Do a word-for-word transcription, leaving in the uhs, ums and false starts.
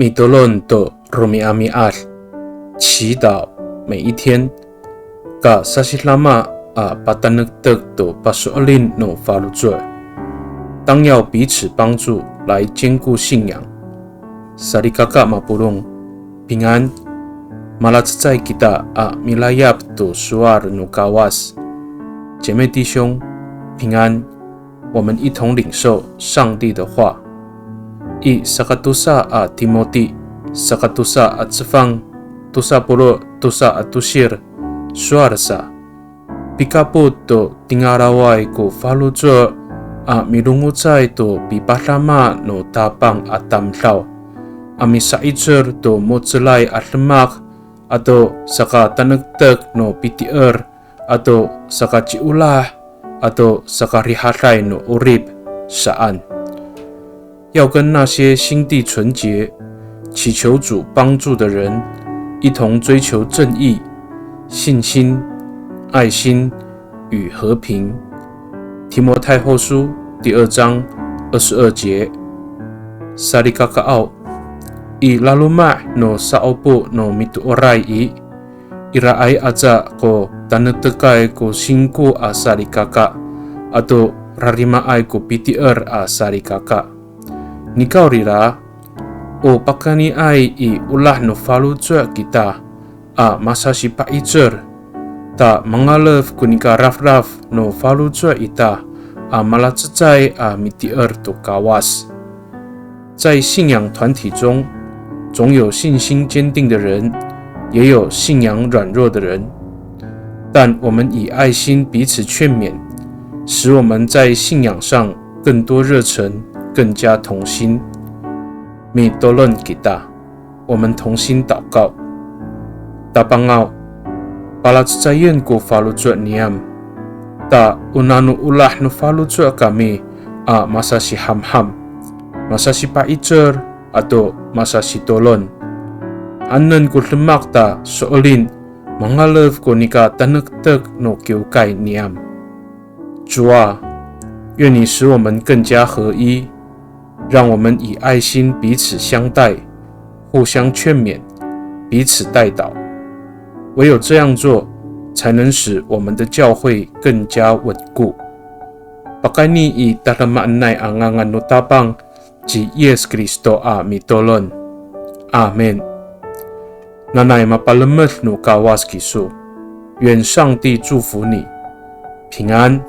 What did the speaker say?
Mitolon to romi'ami'ad, 祈祷每一天。Kasasidama a patanektek to paso'elin no faloco'. 当要彼此帮助来坚固信仰。Salikaka mapolong, 平安。Malacecay kita a milayap to sowal no Kawas. 姐妹弟兄，平安。我们一同领受上帝的话。I sakatosa a Timoti, sakatosa a cefang, tosa polo' tosa a tosir, sowal sa. Pikapot to tingalaway ko faloco' a milongocay to pipadama no Tapang a tamdaw, a misa'icel to mo^celay a demak ato sakatanektek no pitier ato sakaci'olah ato sakarihaday no 'orip saan. 要跟那些心地纯洁、祈求主帮助的人一同追求正义、信心、爱心与和平。提摩太后书第二章二十二节。Salikakaaw, i laloma' no sa'opo no mitooray i, iraay aca ko tanektekay ko singko a salikaka ato rarimaay ko pitier a salikaka. Nikawrira, o pakayniay i olah no faloco' kita a masasipa'icel, ta mangalef ko nika rafraf no faloco' ita a malacecay a mitier to Kawas. 在信仰团体中，总有信心坚定的人，也有信仰软弱的人。但我们以爱心彼此劝勉，使我们在信仰上更多热忱，更加同心。Mitolon kita, 我们同心祷告。Tapangaw, palacecayen ko faloco' niyam. Ta o nano olah no faloco' kami a masasihamham, masasipa'icel ato masasitolon. Haenen ko demak ta so'elin mangalef ko nika tanektek no kiwkay niyam. 主啊，愿你使我们更加合一，让我们以爱心彼此相待，互相劝勉，彼此代祷。唯有这样做，才能使我们的教会更加稳固。Pakayni i tadamaanay a ngangan no Tapang ci Yis Kristo a mitolon. Amin. Nanay mapalemed no Kawas kiso. 愿上帝祝福你，平安。